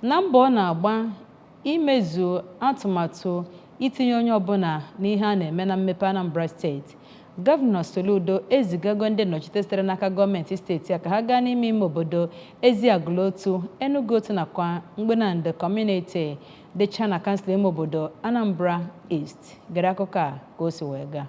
Na mbọ ọ na-agba imezu atụmatụ itinye onye ọbụla n'ihe a na-eme na mmepe Anambra Steeti, Gọvanọ Soludo ezigago ndị nnọchite sitere n'aka gọọmenti steeti a ka ha gaa n'ime ime obodo Eziagụlụ Otu, Enugu Otu nakwa Mgbenandị Kọmuniti dịcha na kansụl ime obodo Anambra East. Gere akụkọ a ka o si wee gaa.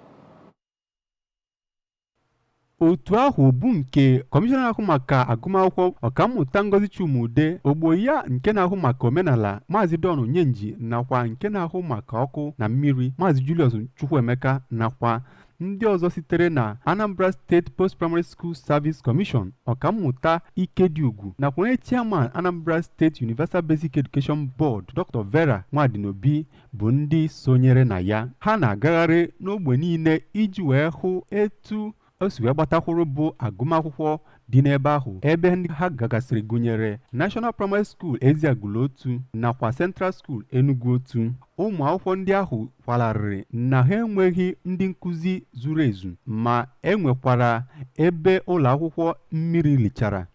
Otu ahụ bụ nke kọmishọna na-ahụ maka agụmakwụkwọ, Ọkammụta Ngozi Chuma-Udeh, ogbo ya nke na-ahụ maka omenala, Maazị Don Onyenji, nakwa nke na-ahụ maka ọkụ na mmiri, Maazị Julius Chukwuemeka, nakwa ndị ọzọ sitere na Anambra State Post-Primary School Service Commission, Ọkammụta Ikediugwu, nakwa onye chairman Anambra State Universal Basic Education Board, Dr. Vera Nwadinobi, bụ ndị sonyere na ya. Ha na-agagharị n'ogbe niile iji wee hụ etu o si wee gbatakwuru bụ agụmakwụkwọ dị n'ebe ahụ. Ebe ndị ha gagasịrị gụnyere National Primary School Eziagụlụ Otu nakwa Central School Enugu Otu. Ụmụ akwụkwọ ndị ahụ kwalarịrị na ha enweghị ndị nkụzi zuru ezu, ma e nwekwara ebe ụlọ akwụkwọ mmiri lichara.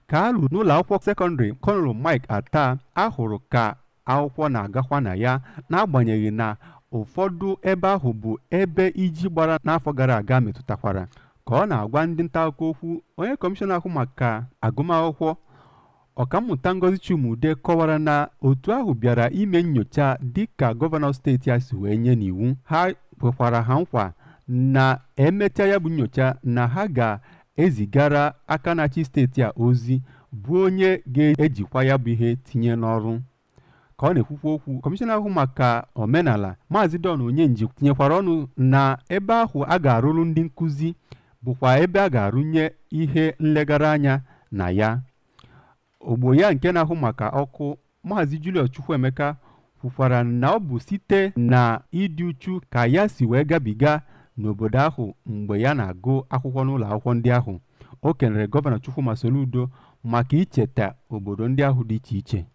Ka a ruru n'ụlọ akwụkwọ sekọndịrị Colonel Mike Attah, a hụrụ ka akwụkwọ na-agakwa na ya, n'agbanyeghị na ụfọdụ ebe ahụ bụ ebe iji gbara n'afọ gara aga metụtakwara. Ka ọ na-agwa ndị nta akụkọ okwu, onye kọmishọna ahụ maka agụmakwụkwọ, Ọkammụta Ngozi Chuma-Udeh, kọwara na otu ahụ bịara ime nnyocha dịka gọvanọ steeti a si wee nye n'iwu. Ha kwekwara ha nkwa na emechaa ya bụ nnyocha, na ha ga-ezigara aka na-achị steeti a ozi, bụ onye ga-ejikwa ya bụ ihe tinye n'ọrụ. Ka ọ na-ekwukwa okwu, kọmishọna ahụ maka omenala, Maazị Don Onyenji, tinyekwara ọnụ na ebe ahụ a ga-arụrụ ndị nkụzi bụkwa ebe a ga-arụnye ihe nlegara anya na ya. Ogbo ya nke na-ahụ maka ọkụ, Maazị Julius Chukwuemeka, kwukwara na ọ bụ site na ịdị uchu ka ya si wee gabiga n'obodo ahụ mgbe ya na-agụ akwụkwọ n'ụlọ akwụkwọ ndị ahụ. O kelere Gọvanọ Chukwuma Soludo maka icheta obodo ndị ahụ dị iche iche.